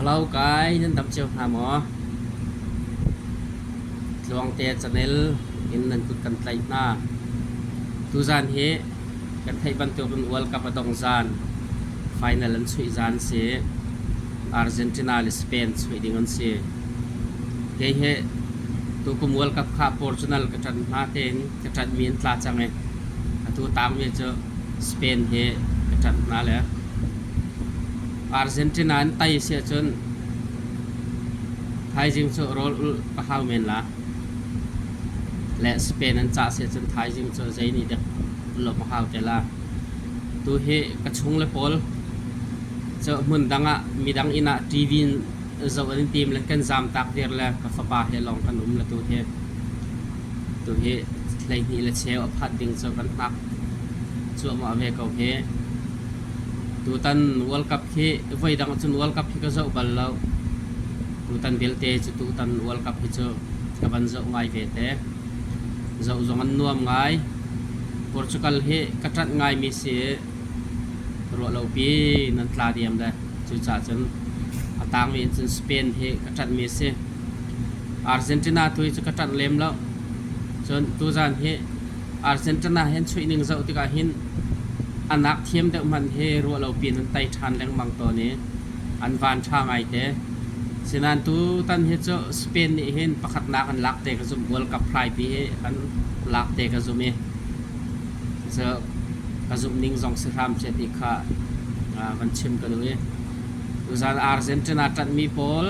Hello kai, nan dam cio hna maw? Tluangte channel in nan kut kan tlaih hna. Tuzan hi kan theih bantukin World Cup a dong zan, final an chuih zan si. Argentina le Spain chuih ding an si. Kei hi tukum World Cup kha Portugal ka ṭanh hna tein ka ṭanhmi an tla cang i atu tangmi cu Spain hi ka ṭanh hna le Argentina an tai si ahcun thaizing cu rawl ulh ka hau men la. Le Spain an cah si ahcun thaizing cu zei nih dek lawmh a hau te la. Tu hi ka chung le pawl cu hmun dang ah midang inn ah TV in zoh an in tim le kan zaam tak viar le ka fapa he lawng kan um le tu hi. Tu hi 12 le cheu a phat ding cu kan hngak cuahmah ve ko hi. Tutan World Cup hi voidang cun World Cup hi ka zoh bal lo. Tutan belte cu tutan World Cup hi cu ka van zoh ngai ve te. Zoh zong an nuam ngai. Portugal hi ka ṭanh ngaimi si i ruahlopi nan tla diam le cucaah cun a tangmi in cun Spain hi ka ṭanhmi a si. Argentina tu hi cu ka ṭanh lem lo. Cun tuzan hi Argentina he an chuih ning zoh tikah hin a nak thiam deuh hmanh hi ruahlopi in an tei ṭhan lengmang tawn i an van ṭha ngaite. Sinain tutan hi cu Spain nih hin pakhatnak an lak te ka zumh. World Cup hraipi hi an lak te ka zumh i cu ka zumh ning zong si hram seh ti kha van chim ka duh i tuzan Argentina ṭanhmi pawl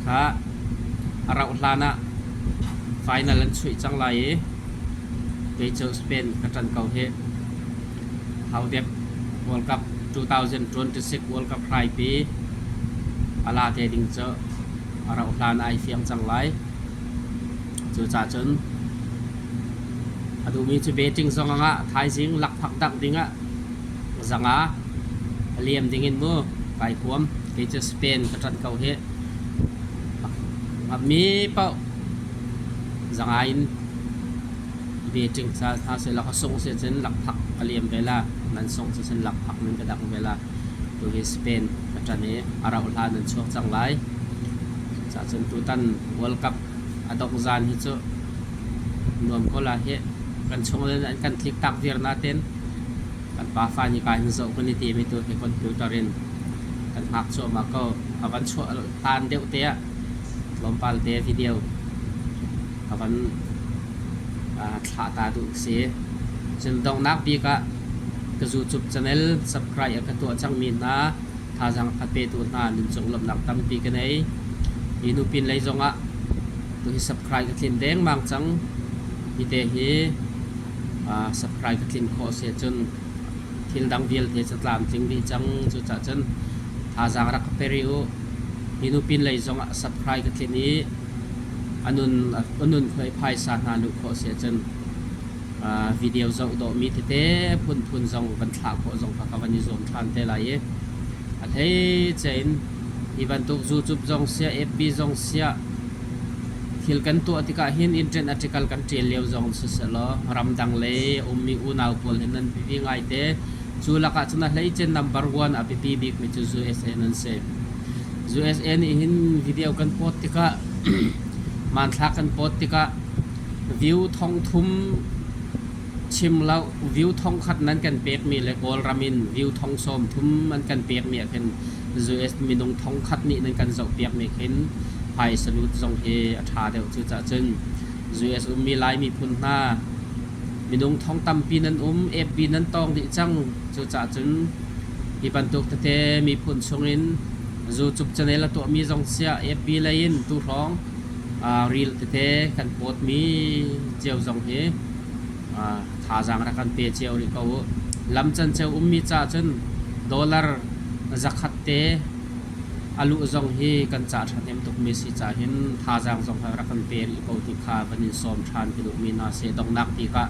kha a rauh hlan ah final an chuih cang lai i kei cu Spain ka ṭan ko hih. Haudek World Cup 2026 World Cup hraipi a la te ding cu a rauh hlan ai fiang cang lai. Cucaah cun a duhmi cu betting zong a ngah. Thaizing lakphak dangh ding ah zanga a liam ding in mu kai huam. Kei cu Spain ka ṭanh ko hih. Mi paoh zanga in betting ca hna seh ka sungh si cun lakphak ka liam ve la. Nan sungh si cun lakphak nan ka dangh ve la. Tu hi Spain ka ṭanh i a rauh hlan an chuak cang lai. Cacun tutan World Cup a dongh zan hi cu nuam ko la hih. Kan chung in an kan tlik tak viar natin kan pafa nih ka hin zoh kan i tim i tu hi computer in kan hngak cuahmah ko. A van chuah hlan deuh te ah tlawmpal te video ka van thlah ta duh si. Cun donghnak bik ah ka YouTube channel subscribe a ka tuah cangmi hna thazaang a petu hna nunchung lawmhnak tampi ka nei. Hi nu pin lei zongah tu hi subscribe ka tlin dengmang cang. Hi te hi subscribe ka tlin khawh si cun thil dang vialte cu tlamtling dih cang. Cucaah cun thazaang rak ka pe rih u. Hi nu pin lei zongah subscribe ka tlin i a nun khuai phaisa hna luh khawh si ahcun video zoh dawhmi tete phunphun zong van thlah khawh zong kha ka van i zuam ṭhan te lai i a hleice in hi bantuk YouTube zong siah FB zong siah thil kan tuah tikah hin internet article kan ṭial lio zong sisehlaw ramdang lei a ummi unau pawl he nan biapi ngaite. Cu lakah cun a hleice number one a biapi bikmi cu USA nan si. USA nih hin video kan post tikah hmanthlak kan post tikah view 3000 chim lo view 1000 nan kan pekmi le Kawlram in view 30,000 an kan pekmi ah khin US minung 1000 nih nan kan zohpiakmi khin phaisa lut zong hi a ṭha deuh. Cucaah cun US ummi Lai miphun hna minung thong tampi nan um, FB nan tawng dih cang. Cucaah cun hi bantuk tete miphun chungin YouTube channel a tuahmi zong siah FB lei in tu hrawng reel tete kan pawtmi cio zong hi thazaang rak kan pe cio rih ko u. Lam canceo ummi caah cun dollar 100 te a luh zong hi kan cah ṭhahnem tukmi si caah hin thazaang zong kha rak kan pe rih ko ti kha van in sawm ṭhan ka duhmi hna si. Donghnak bik ah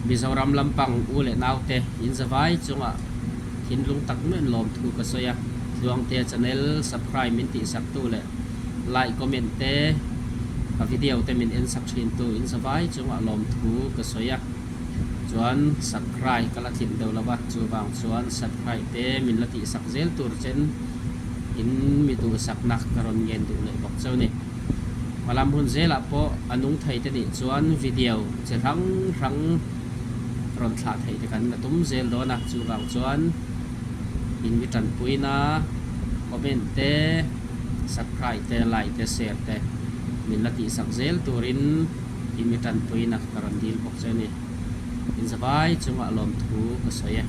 Mizoram lampang u le naute inn zavai cungah thinlung tak in lawmthu ka soi a. Tluangte channel subscribe min ti saktu le like comment te ka video te min en sak ṭhintu inn zavai cungah lawmthu ka soi a. Chuan subscribe ka la tlinh deuh lo a, chuvang chuan subscribe te min la tihsak zel tur chen in mi duhsakna ka rawn ngen duh leh bawk cheu ni. Hmalam hun zelah pawh a nung thei te nih chuan video chi hrang hrang rawn thlah theih te kan la tum zel dawn a, chuvang chuan in mi tanpuina comment te, subscribe te, like te, share te min la tihsak zel turin in mi tanpuina ka rawn dil bawk che a ni. Inzavai chungah lawmthu ka sawi e.